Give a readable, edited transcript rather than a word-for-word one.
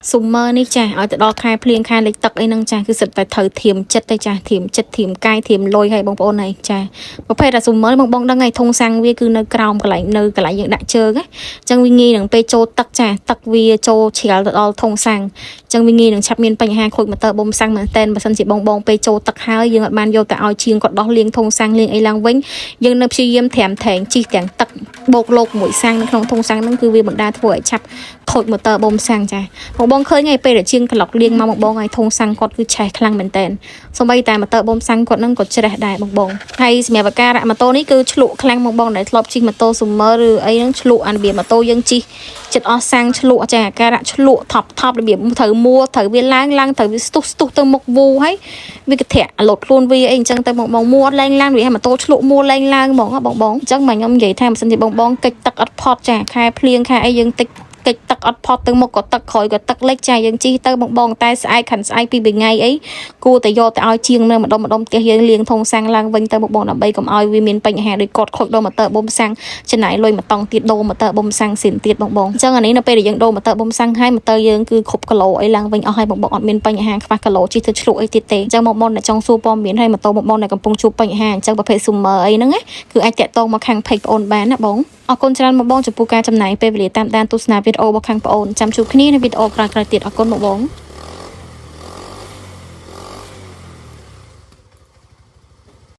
Summer នេះចាឲ្យទៅដល់ខែភ្លៀងខែលិចទឹកអីហ្នឹងចាគឺសិតតែត្រូវធៀមចិត្តទេចាធៀមចិត្តធៀមកាយធៀមលុយឲ្យបងប្អូនហើយចាប្រភេទអា Summer បងបងដឹងហើយធុងសាំងវាគឺនៅក្រោមកន្លែងនៅកន្លែងយើងដាក់ជើងណាអញ្ចឹងវាងាយនឹងពេលចូលទឹកចាទឹកវាចូលជ្រាលទៅដល់ធុងសាំងអញ្ចឹងវាងាយនឹងឆាប់មានបញ្ហាខូចម៉ូទ័របូមសាំងមែនតែនបើសិនជាបងបងពេលចូលទឹកហើយយើងអត់បានយកទៅឲ្យជាងគាត់ដោះលាងធុងសាំងលាងអីឡើងវិញយើងនៅព្យាយាមត្រាំត្រែងជីកទាំងទឹកបោកលោកមួយសាំងនៅក្នុងធុងសាំងហ្នឹងគឺវាបណ្ដាធ្វើឲ្យឆាប់ខូចម៉ូទ័របូមសាំងចាបងបងឃើញហើយពេលដែលជាងក្លុកលាងមកបងបងហើយធុងសាំងគាត់គឺឆេះខ្លាំងមែនតែនសូម្បីតែម៉ូទ័របូមសាំងគាត់ហ្នឹងក៏ច្រេះដែរបងបងហើយសម្រាប់អាការៈម៉ូតូនេះគឺឆ្លក់ខ្លាំងបងបងដែលធ្លាប់ជិះម៉ូតូ Summer ឬអីហ្នឹងឆ្លក់អារបៀបម៉ូតូយើងជិះចិត្តអស់សាំងឆ្លក់ចាអាការៈឆ្លក់ថប់ថប់របៀបត្រូវមួត្រូវវាឡើងឡើងត្រូវវាស្ទុះស្ទុះទៅមុខវូហើយវាកធាក់អាលុតខ្លួនវាអីអញ្ចឹងទៅបងបងមួលែងឡើងវាឲ្យម៉ូតូឆ្លក់មួលែងឡើងហ្មងបងបងអញ្ចឹងមកខ្ញុំនិយាយថាបើសិនជាបងបងកិច្ចទឹកអត់ផុតចាខែភ្លៀងខែអីយើងតិចកិច្ចទឹកអត់ផុតទៅមុខក៏ទឹកក្រោយក៏ទឹកលិចចាយើងជិះទៅបងបងតែស្អែកខាន់ស្អែកពីរថ្ងៃអីគួរតែយកទៅឲ្យជាងនៅម្ដុំម្ដុំផ្ទះយើងលាងធុងសាំងឡើងវិញទៅបងបងដើម្បីកុំឲ្យវាមានបញ្ហាដូចគាត់ខូចដល់ម៉ូទ័របូមសាំងចំណាយលុយមួយតង់ទៀតដូរម៉ូទ័របូមសាំងស៊ីនទៀតបងបងអញ្ចឹងអានេះនៅពេលដែលយើងដូរម៉ូទ័របូមសាំងហើយម៉ូទ័រយើងគឺគ្រប់គីឡូអីឡើងវិញអស់ហើយបងបងអត់មានបញ្ហាខ្វះគីឡូជិះទៅឆ្លក់អីទៀតទេអញ្ចឹងបងបងដែលចង់សួរព័ត៌មានហើយម៉ូតូបងបងដែលកំពុងជួបបញ្ហាអញ្ចឹងប្រភេទ Summer អីហ្នឹងណាគឺអាចតាក់ទងមកខាង page បងអូនបានណាបងអរគុណច្រើនបងបងចំពោះការចំណាយពេលវេលាតាមដានទស្សនាវីដេអូរបស់ខាងបងអូនចាំជួបគ្នានៅវីដេអូក្រោយៗទៀតអរគុណបងបង។